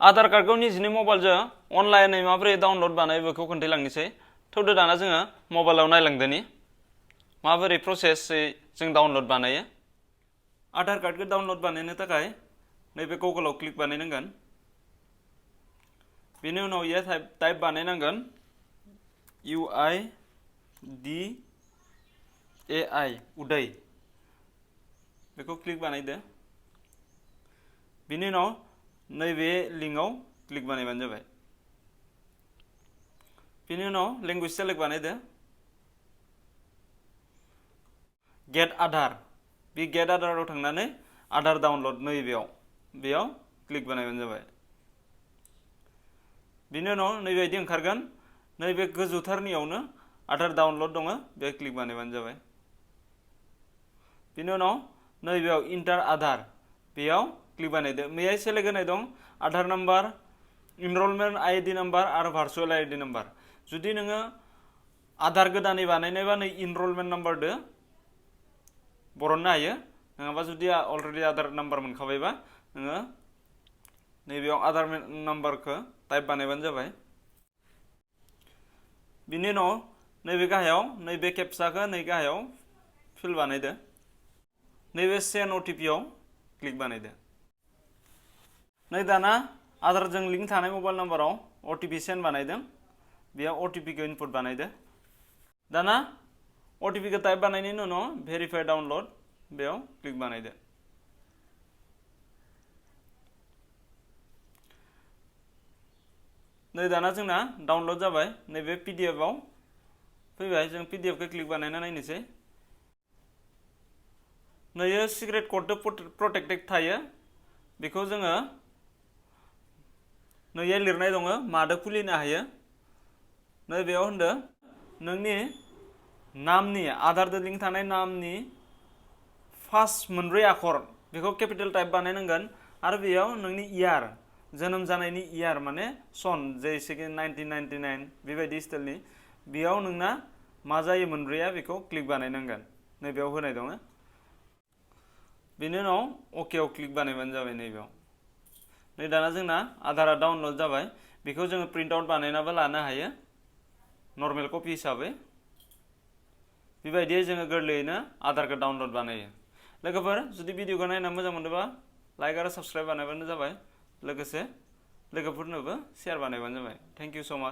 आधार कार्डखौ निजिनि मबाइलजों अनलाइनै माबोरै डाउनलड बानायो बेखौ खोन्थालांनोसै थौदो दाना जोङो मबाइलाव नायलांदोनि माबोरै प्रसेसै जों डाउनलड बानायो आधार कार्डखौ डाउनलड बानायनो थाखाय नैबे गुगोलाव क्लिक बानायनांगोन बेनि उनाव ये टाइप बानायनांगोन UIDAI उदै बेखौ क्लिक बानायदो बेनि उनाव नैबे लिंकआव क्लिक बानायबानो जाबाय बेनि उनाव लेंगुवेज सेलेक्ट बानायदो गेट आधार बे गेट आधाराव थांनानै आधार डाउनलड बेयाव क्लिक बानायबानो जाबाय बेनि उनाव नैबायदि ओंखारगोन नैबे गोजौथारनियावनो आधार डाउनलड दङ बे क्लिक बानायबानो जाबाय बेनि उनाव नैबेयाव इन्टार आधार बेयाव क्लिक बानायदो मैया सेलेक्ट होनाय दं Aadhaar number enrolment ID number आरो भार्चुएल आइडि नाम्बार जुदि नोङो आधार गोदानै बानायनायबा नै इनरलमेन्ट नाम्बारदो बरननो हायो नङाबा जुदि अलरेडि आधार नाम्बार मोनखाबायबा नोङो नैबेयाव आधार नाम्बारखौ टाइप बानायबानो जाबाय बिनि उनाव नैबे गाहायाव नैबे केपचाखौ नै गाहायाव फिल बानायदो नैबे सेन्ड OTP आव क्लिक बानायदो नै दाना आधारजों लिंक थानाय मबाइल नाम्बाराव OTP सेन्ड बानायदों बेयाव OTP खौ इनपुट बानायदो दाना OTP खौ टाइप बानायनायनि उनाव भेरिफाइ डाउनलड बेयाव क्लिक बानायदो नै दाना जोंना डाउनलड जाबाय नैबे PDF आव फैबाय जों PDF खौ क्लिक बानायना नायनोसै नैयो सिक्रेट कोड प्रोटेक्टेड थायो बेखौ जोङो नैयो लिरनाय दङ मादो खुलिनो हायो नैबेयाव होनदो नोंनि नामनि आधारजों लिंक थानाय नामनि फार्स्ट मोनब्रै आखर बेखौ केपिटेल टाइप बानायनांगोन आरो बेयाव नोंनि इयार जोनोम जानायनि इयार माने सन जैसे कि 1999 बेबायदि स्टाइलनि बेयाव नोंना मा जायो मोनब्रैया बेखौ क्लिक बानायनांगोन नैबेयाव होनाय दङ बेनि उनाव अके आव क्लिक बानायबानो जाबाय नैबेयाव नै दाना जोंना आधारा डाउनलड जाबाय बेखौ जोङो प्रिन्ट आउट बानायनाबो लानो हायो नर्मेल कपि हिसाबै बेबायदियै जोङो गोरलैयैनो आधारखौ डाउनलड बानायो लोगोफोर जुदि भिडिअखौ नायना मोजां मोनदोंबा लाइक आरो साबस्क्राइब बानायबानो जाबाय लोगोसे लोगोफोरनोबो शेयार बानायबानो जाबाय थेंक इउ सो माच